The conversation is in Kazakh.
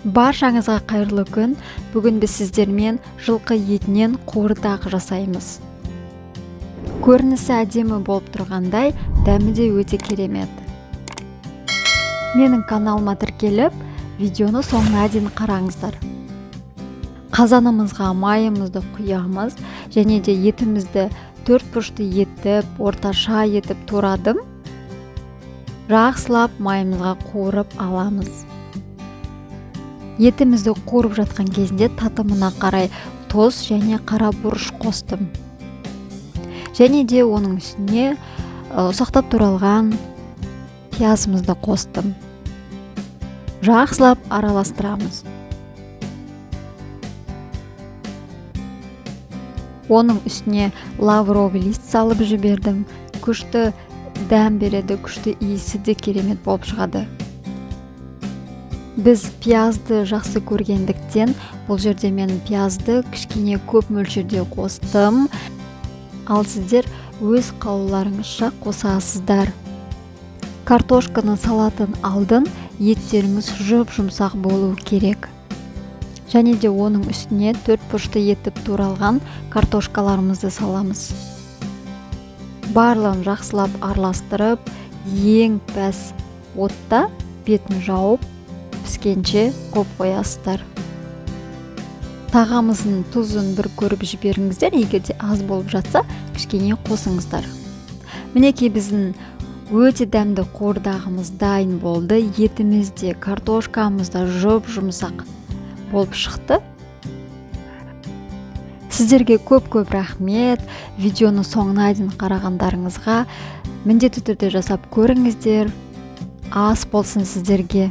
Баршаңызға қайырлы күн. Бүгін біз сіздермен жылқы етінен қуырдақ жасаймыз. Көрінісі әдемі болып тұрғандай, дәмі де өте керемет. Менің каналыма тіркеліп, видеоны соңына дейін қараңыздар. Қазанымызға майымызды құямыз және де етімізді төрт бұрышты етіп, орташа етіп турадым. Жақсылап майымызға қуырып аламыз. Етімізді қуырып жатқан кезінде татымына қарай тұз және қара бұрыш қостым. Және де оның үстіне ұсақтап туралған пиязымызды қостым. Жақсылап араластырамыз. Оның үстіне лавровый лист салып жібердім. Күшті дәм береді, күшті иісі де керемет болып шығады. Біз пиязды жақсы көргендіктен бұл жерде мен пиязды кішкене көп мөлшерде қостым. Ал сіздер өз қалауларыңызша қосасыздар. Картошканы салатын алдын еттеріміз жұп-жұмсақ болу керек. Және де оның үстіне төрт бұрышты етіп туралған картошкаларымызды саламыз. Барлығын жақсылап араластырып, ең пәс отта бетін жауып, піскенше қойып қоясыздар. Тағамыздың тұзын бір көріп жіберіңіздер, егер де аз болып жатса, кішкене қосыңыздар. Мінекей біздің өте дәмді қуырдағымыз дайын болды. Етіміз де, картошкамыз да жұп-жұмсақ болып шықты. Сіздерге көп-көп рахмет. Видеоны соңына дейін қарағандарыңызға міндетті түрде жасап көріңіздер. Ас болсын сіздерге.